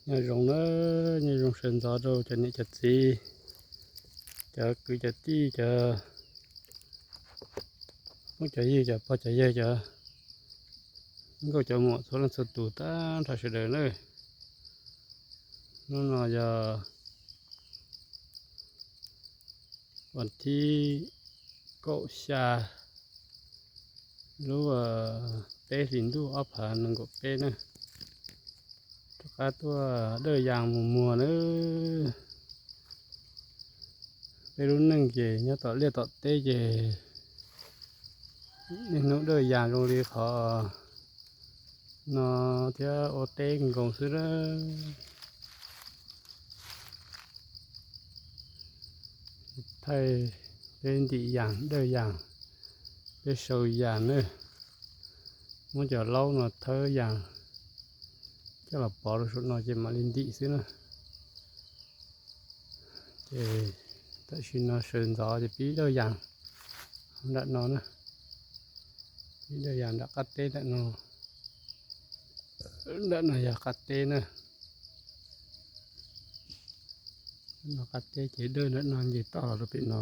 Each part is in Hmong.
Nyob zoo na, nyob zoo sawv ntxov rau cov niam cov txiv, cov kwv cov tij, cov phooj cov ywg, cov pog cov yawg, cov nkauj cov muam txhua leej txhua tus tag nrho sawv daws na. Hnub no yog vas thib kaum xya lub peb hlis ntuj ob phav nees nkaum peb na. Rov qab tuaj dawj yas mus muag na. Peb lub neej ces nyob tom liaj tom teb ces niaj hnub dawj yas zoo li qhov no thiab ua teb nkoos xwb na. Thaij peb ntim yas dawj yas, peb sau yas na. Muab cov laub no thawb yas coj los pov rau saum no ces mam li ntim xwb na. Ces tam sim no sawv ntxov ces pib dawj yas nram no na. Pib dawj yas nram qab teb nram no. Nram no yog qab teb na. No qab teb ces dawj nram no nce toj los rau pem no.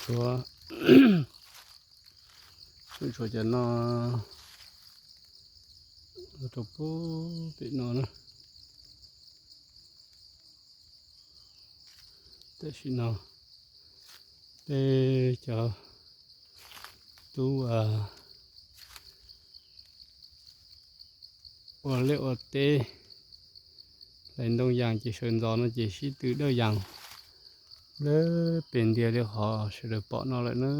Tshuav, tshuav cov no rau pem no na. Tam sim no peb cov tub ua liaj ua teb hlais ntoo yas ces sawv ntxov no ces sib tw dawj yas lawm pes ntiag li qhov sawv daws pom no lawm na.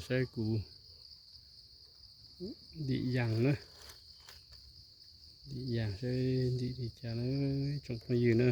Saib kuv ntim yas na, ntim yas saib ntim li cas na tsoom phooj ywg na.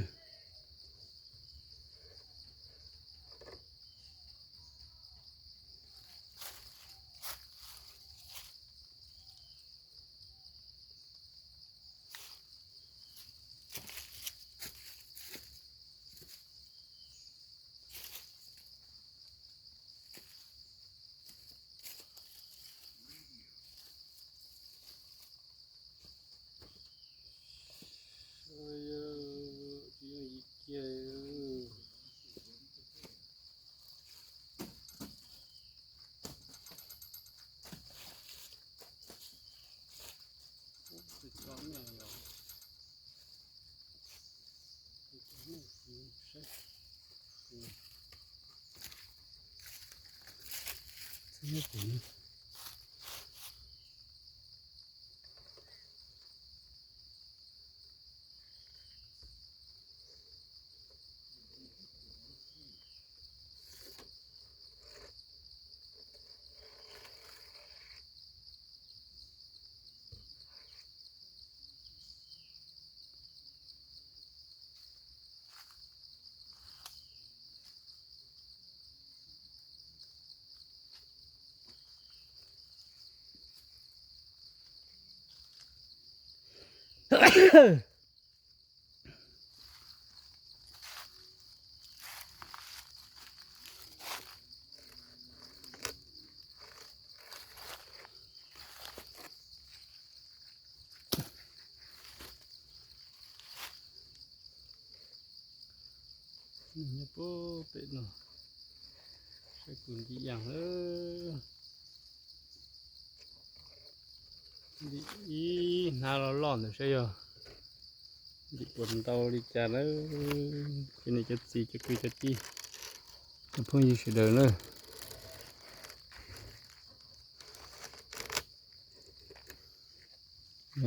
Nyob puag pem no, saib kuv ntim yas lawm. Ntim ib hnab loj loj ntawd saib yog ntim puas ntau li cas na. Cov niam cov txiv cov kwv cov tij cov phooj ywg sawv daws na.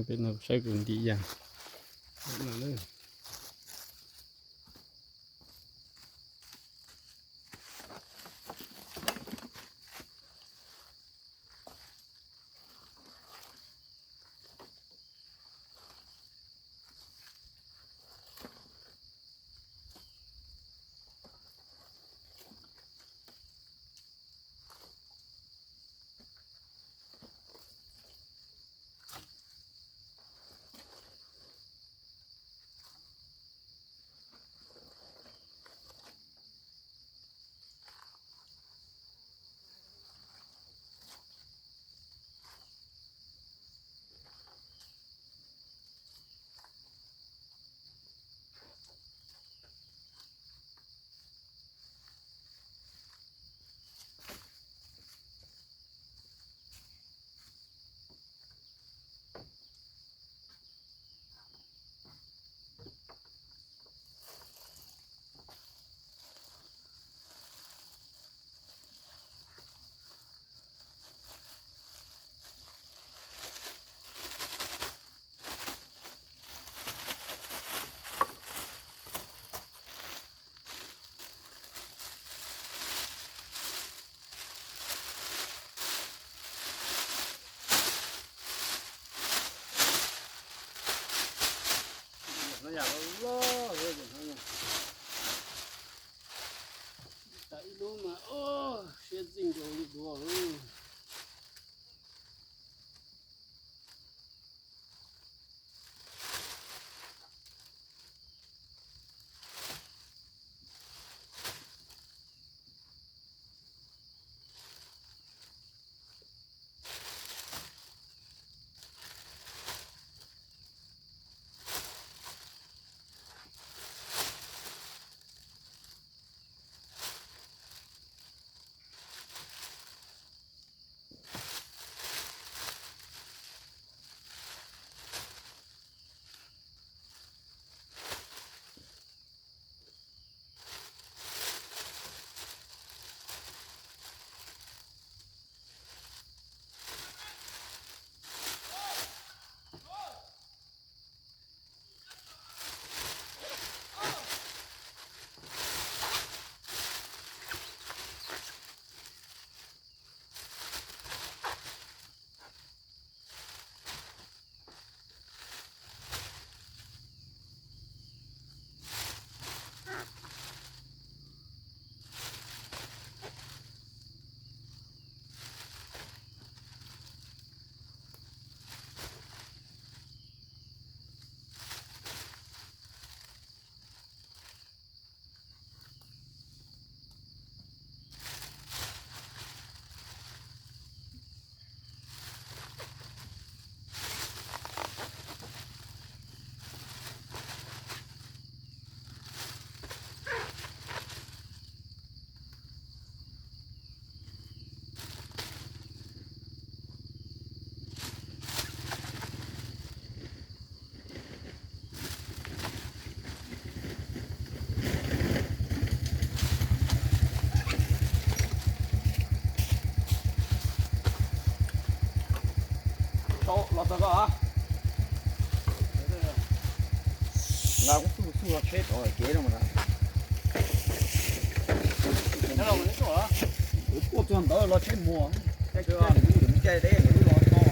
Pem no saib kuv ntim yas no na. Yam loj loj, tas ib lub mas siab txij nkaus li duav. Los txog ko. Nqa kuv xub xub los tsheb rau kev no mas. Kuv puaj txog ntawd los tsheb muag. Caij caij lub caij deb lub los no.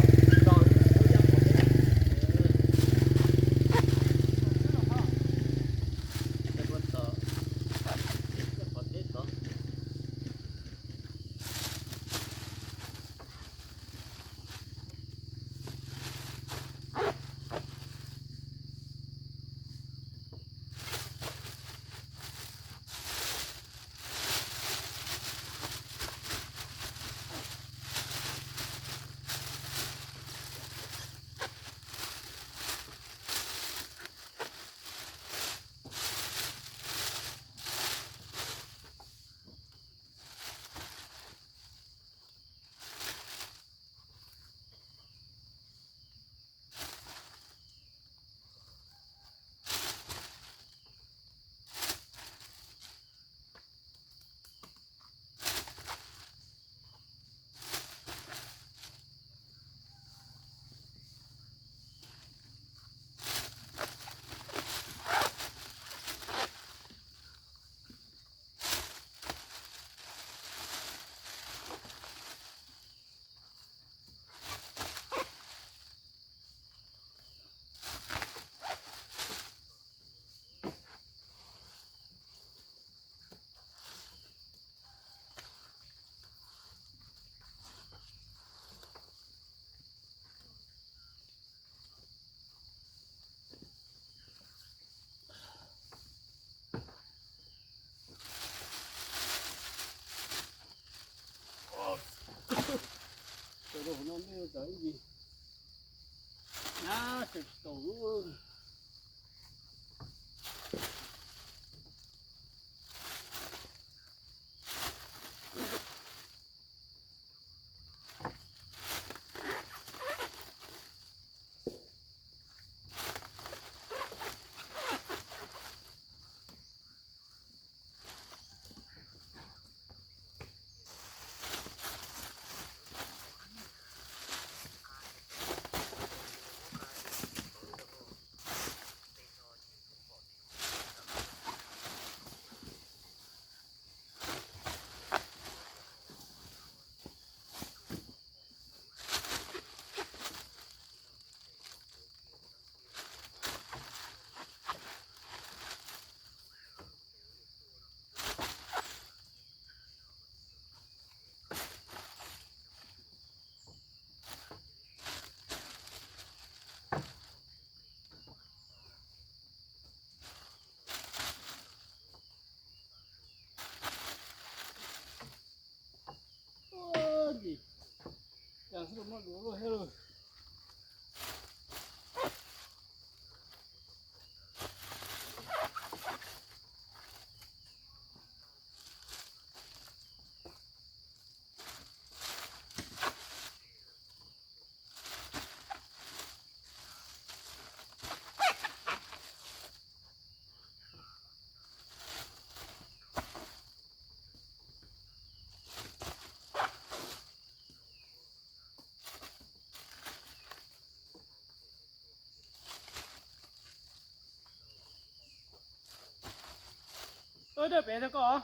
Ub, dej pem tag koj.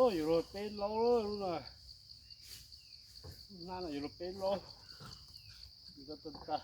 Yus luag peb laub lub no, hnab no yus luag peb laub, yus tau tag.